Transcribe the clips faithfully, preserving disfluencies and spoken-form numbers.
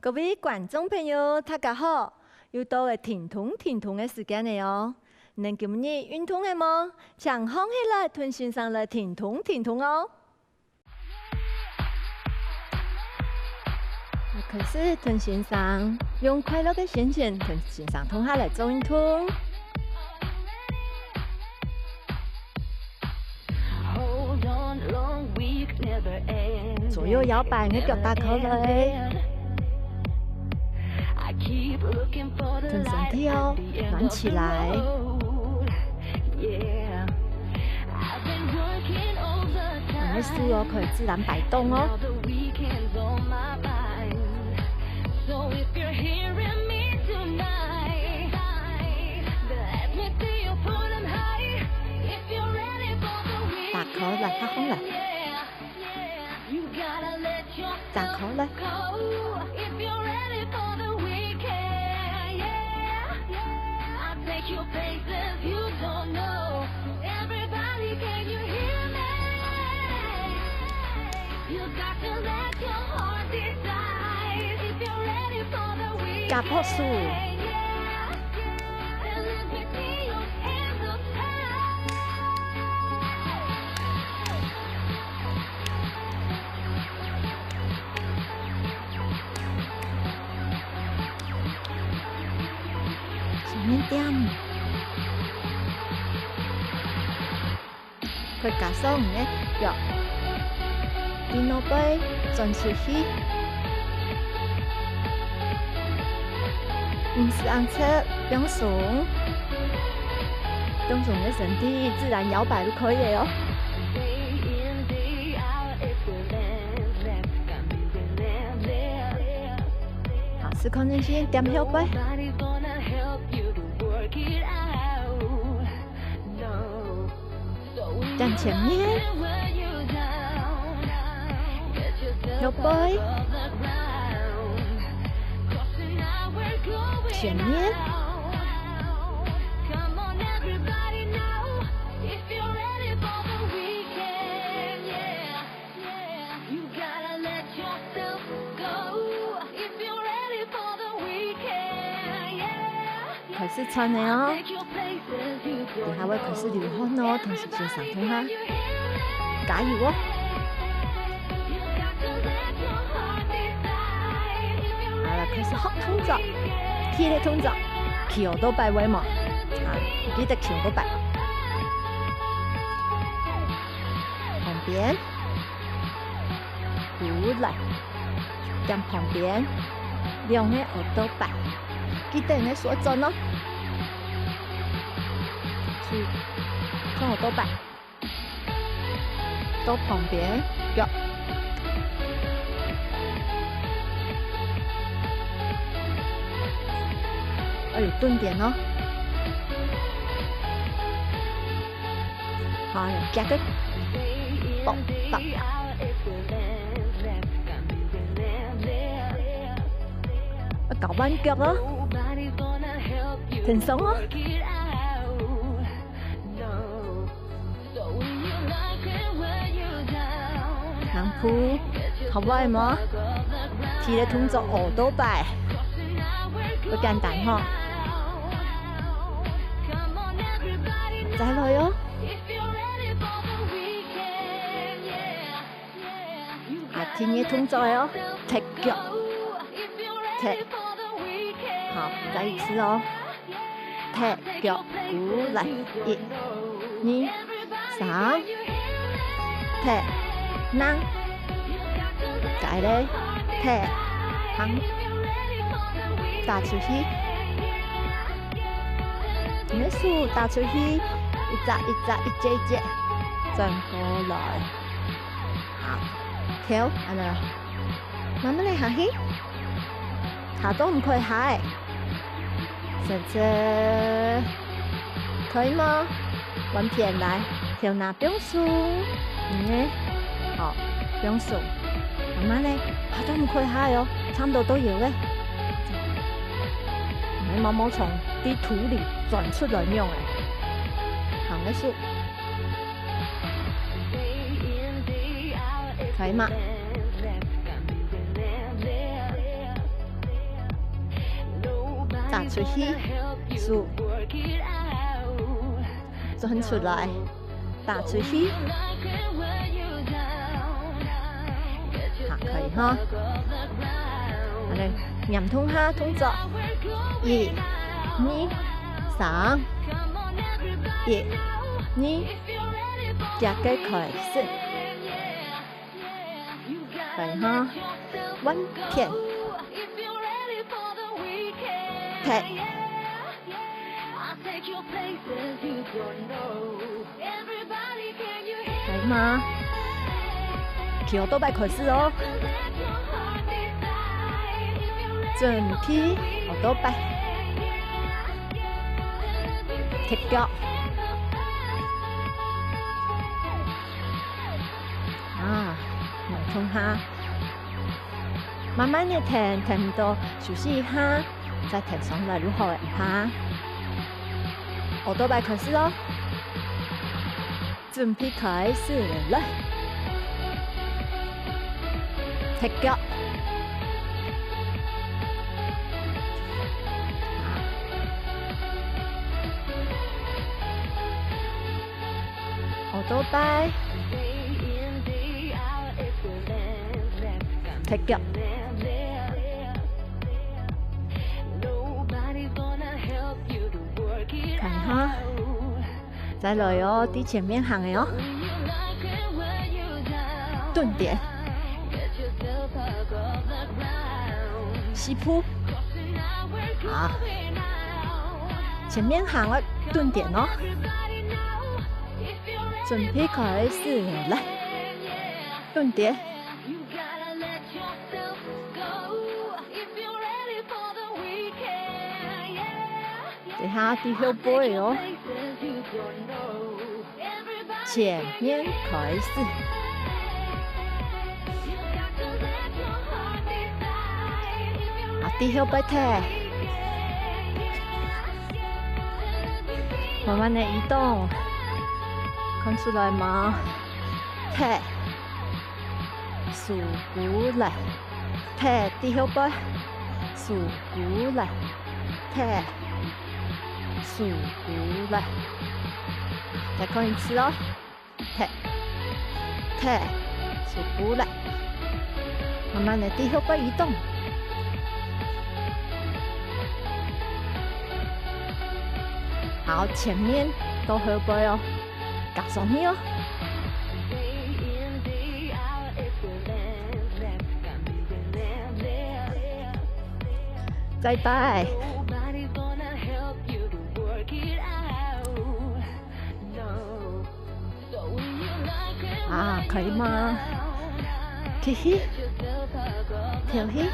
各位觀眾朋友，大家好！又到了停動停動个時間了哦！你等今日運動了無？請䟘起來，同先生來停動停動哦！啊，開始同先生，用快樂个心情同先生共下來做運動。 左右搖擺，你个腳打開來。同身體哦，暖起來。你个手哦，可以自然擺動哦。 打開來，較䟘來。打開來。加拍手。 上面點。 可以加上你个腳，對腦背轉出去。毋使恁直，放鬆，放鬆你个身體，自然搖擺就可以了哦。好，試看你先點後背。 向前面，後背，前面。 開始顫了哦，這下會開始流汗哦，同時先生共下加油哦！好了，開始學動作，第一个動作，企好多擺會無？啊，記得企好多擺。旁邊。 過來，踮旁邊，兩个好多擺，記得你个手轉哦。去，轉好多擺，到旁邊，腳。 愛有頓點哦。好，有加个，啵，啵。愛搞彎腳哦，很鬆哦。 兩步，好，會無？第一个動作好多擺，不簡單吼。再來哦。啊，第二个動作哦，踢腳，踢。好，再一次哦。 踢腳鼓來，一、二、三，踢，兩，再來，踢，好，打出去，你个手打出去，一隻一隻，一節一節，轉過來。 好，跳，恁樣，慢慢仔下去，下都毋可以下欸。伸直，可以無？換片來，跳那放鬆，嗯欸，好，放鬆，慢慢仔，下都毋可以下欸哦，差毋多都有欸。你毛毛蟲在土裡鑽出來樣欸，好，結束。 可以嗎？出去，手轉出來，打出去。好，可以哈。好嘞，黏動下動作，一、二、三，一、二，遽个開始。 來哈，換片。踢。來嘛，騎奧多拜開始哦。準備，奧多拜。踢腳。 啊，慢動下。慢慢个停，停到休息一下，再停上來就好了，毋怕。奧多拜開始哦。準備開始，來。踢腳。 奧多拜。踢腳。看哈。再來哦，在前面行个哦。頓點。四步。好。前面行个頓點哦。 準備開始，來，蹲點。這下在後背哦。前面開始。啊，在後背踢。 慢慢个移動，看出來無？踢，手鼓來，踢，在後背，手鼓來，踢，手鼓來。再看一次哦。 踢，踢，手鼓來。慢慢个在後背移動。好，前面到後背哦，夾上去哦。再擺。 啊，可以嗎？繼續，跳起。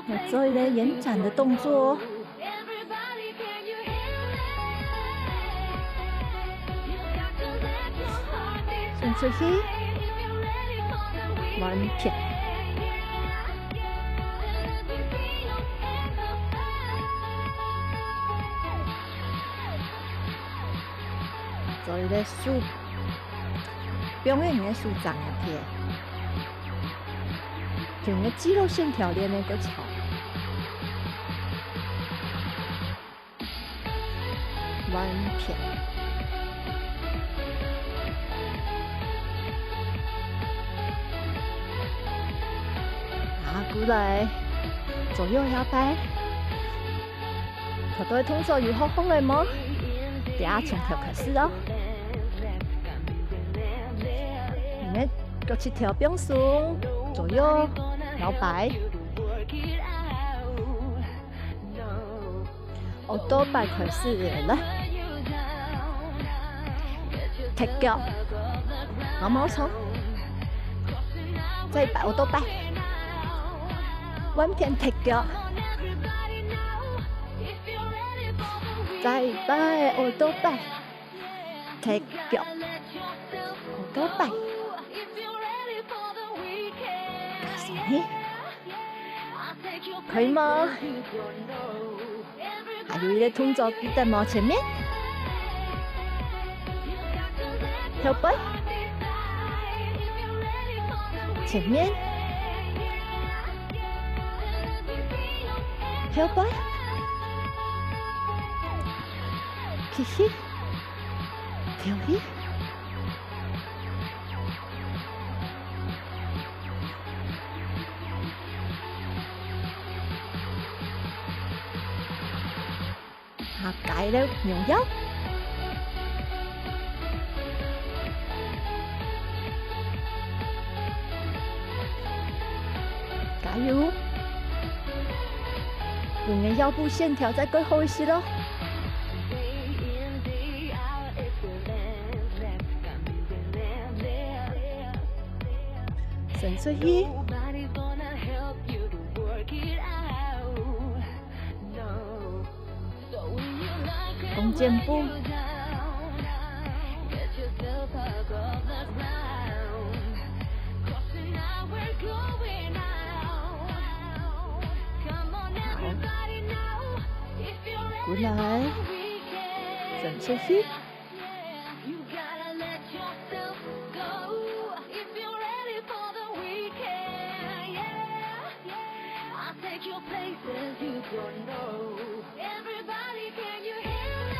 來做一個延展的動作哦。伸出去，換片。做一個手，放个你个手掌入去。 用个肌肉線條練个過程。換片。啊，過來，左右搖擺。 頭到个動作有學好了無？這下從頭開始哦。你个腳膝頭放鬆，左右搖擺。奧多拜開始，來。踢腳，毛毛蟲。再一擺奧多拜。換片踢腳。 再一擺，奧多拜，踢腳，奧多拜，加速可以嗎？還有一個動作，記得無？前面，後背，前面，後背，吸氣，敨氣。 下加一兜扭腰。加油！你个腰部線條再過好一些咯。伸出去。 弓箭步。好。過來。伸出去。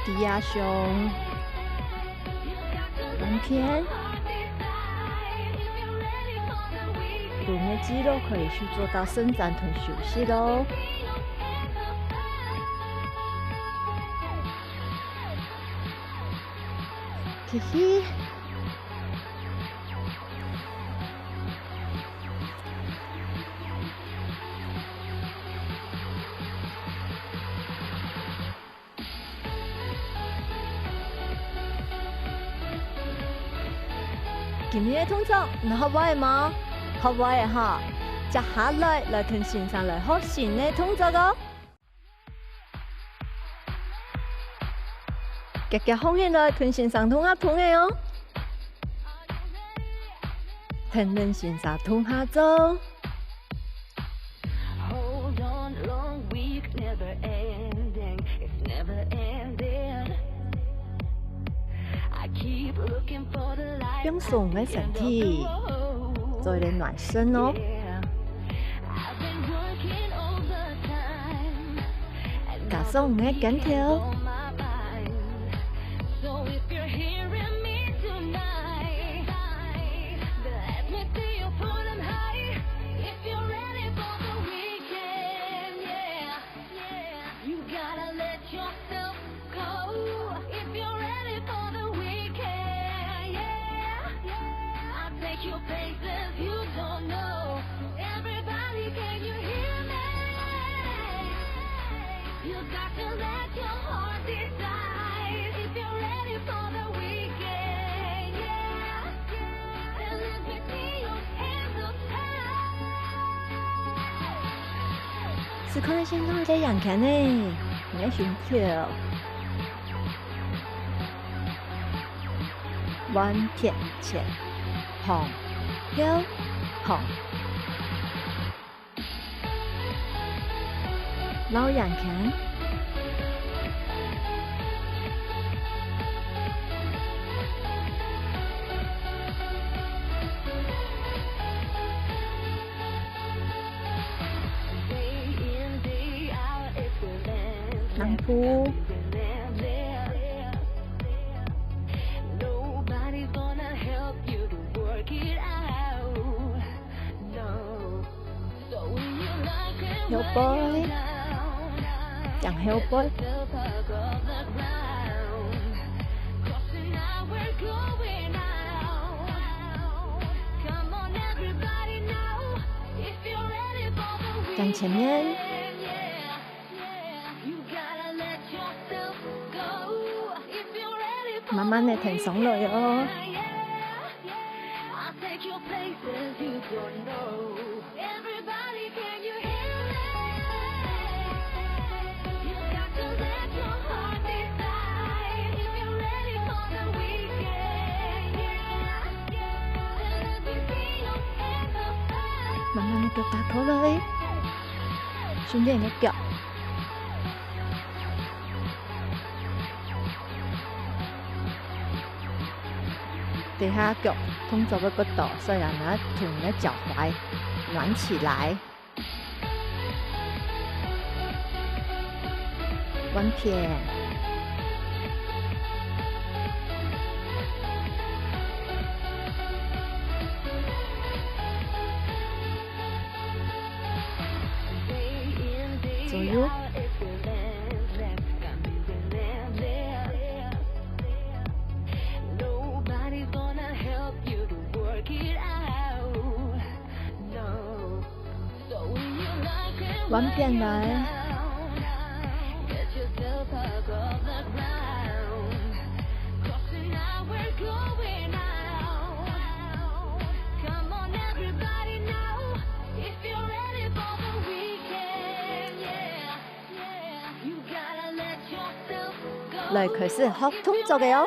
地下上，往前。肚个肌肉可以去做到伸展同休息咯。吸氣。 今日个動作，你學會無？學會了哈！接下來，來同先生來學新个動作哦。 遽遽䟘起來，同先生共下動个哦。同先生共下做。放鬆个身體，做一個暖身哦。 加上你个肩頭。試看現在个樣看呢，你个胸口。彎片前，膨，腰，膨。 摎眼睛。襖部。 腰背，向後背。向前面。 慢慢个挺上來哦。 慢慢个腳打開來，訓練你个腳。等下腳動作个角度，所以啊，拿同你个腳踝暖起來。 換片。左右。 換片來。來，開始學動作个哦。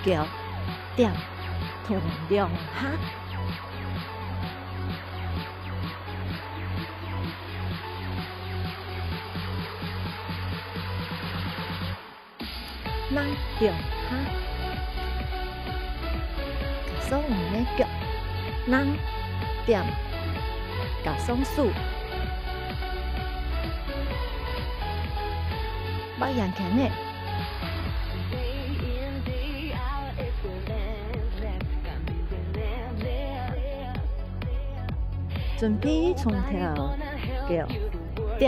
腳點動兩下。 挼兩下。加上你个腳，挼，點，加上手。擘圓圈仔。準備從頭，腳，點。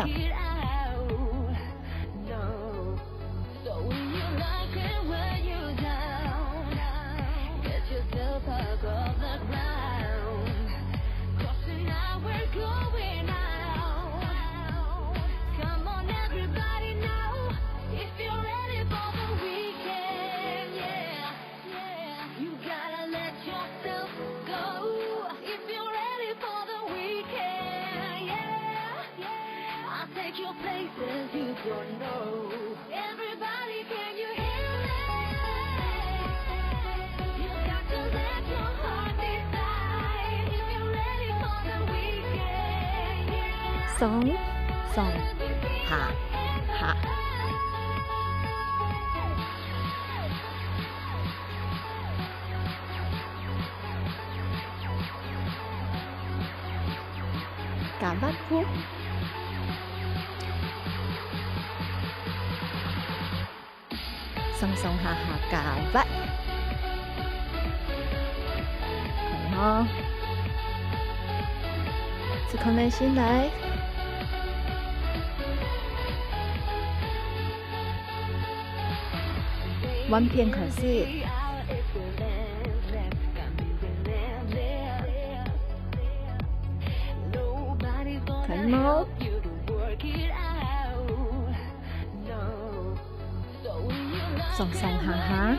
上，上，下，下。 加活步。上上下下加活。看哦。試看你先來。 換片開始。開幕。上上下下。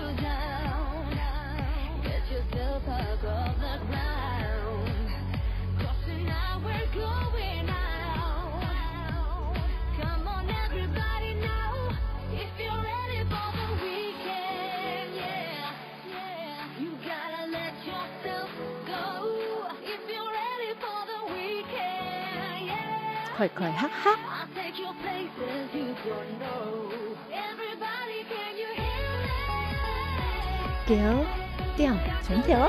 快快哈哈。腳，點，重跳。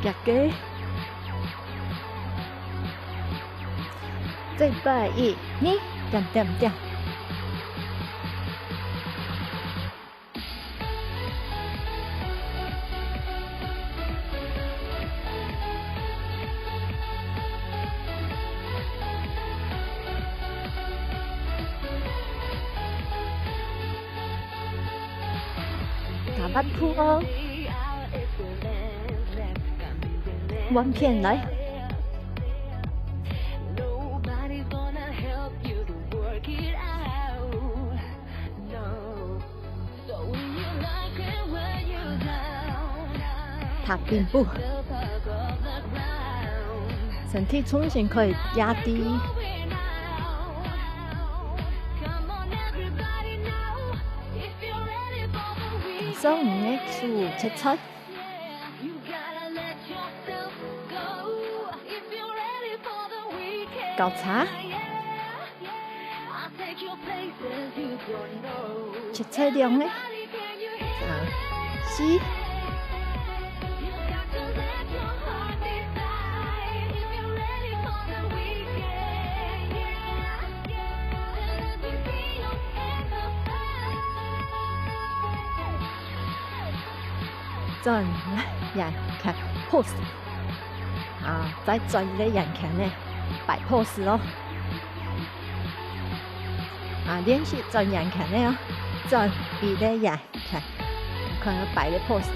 遽个。再擺一，二，點點點。八步哦。換片來。踏平步。身體重心可以壓低。加上你个手切菜。 交叉。切菜量呢？三、四。 轉來，眼看pose。啊，再轉一個眼看呢，擺pose咯。啊，練習轉眼看呢哦，轉一個眼看，看擺個pose。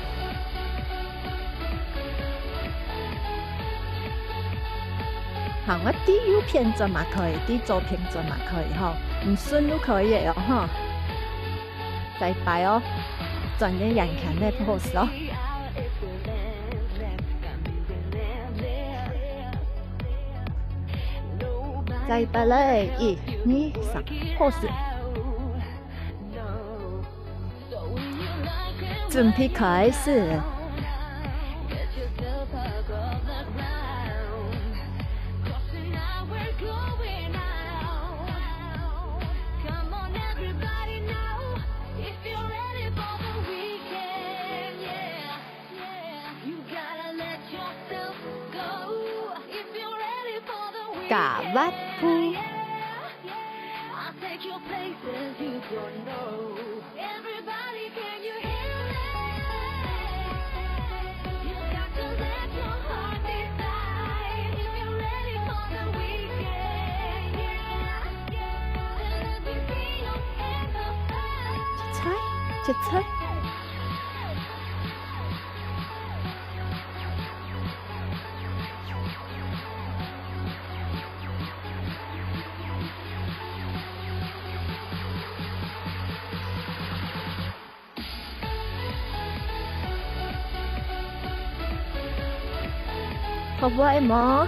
好，𠊎對右片轉嘛可以，對左片轉嘛可以吼，毋順都可以个哦吼。 再擺哦，轉个眼看个pose哦。再擺來，一、二、三，pose。準備開始。 加八步。 切菜，切菜。 好，無愛無？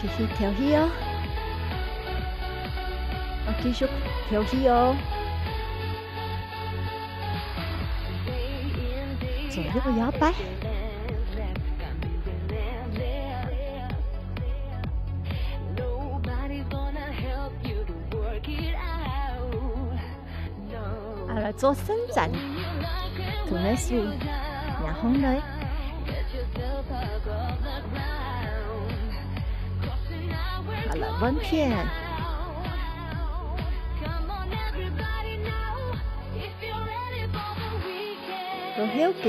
繼續敨氣哦。啊，繼續敨氣哦。左右搖擺。 啊，來做伸展，同个手拿䟘來。啊，來換片。做後勾。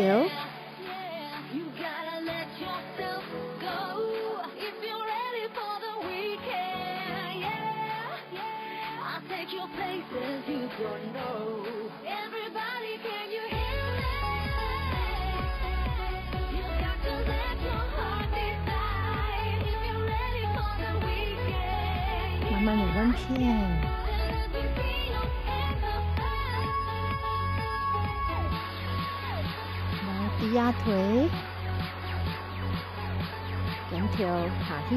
慢慢个換片。來，低壓腿。 肩頭下去。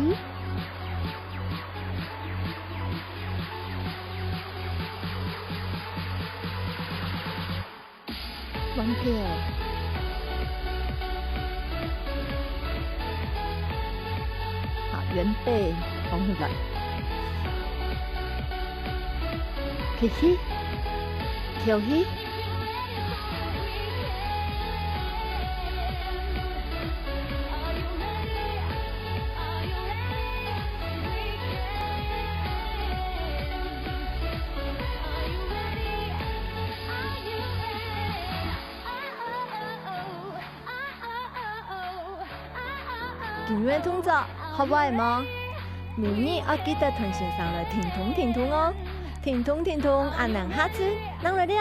換片。好，圓背，放落來。敨氣，敨氣。 今日个動作學會無？明日愛記得同先生來停動停動哦！停動停動，恁樣下次正來尞。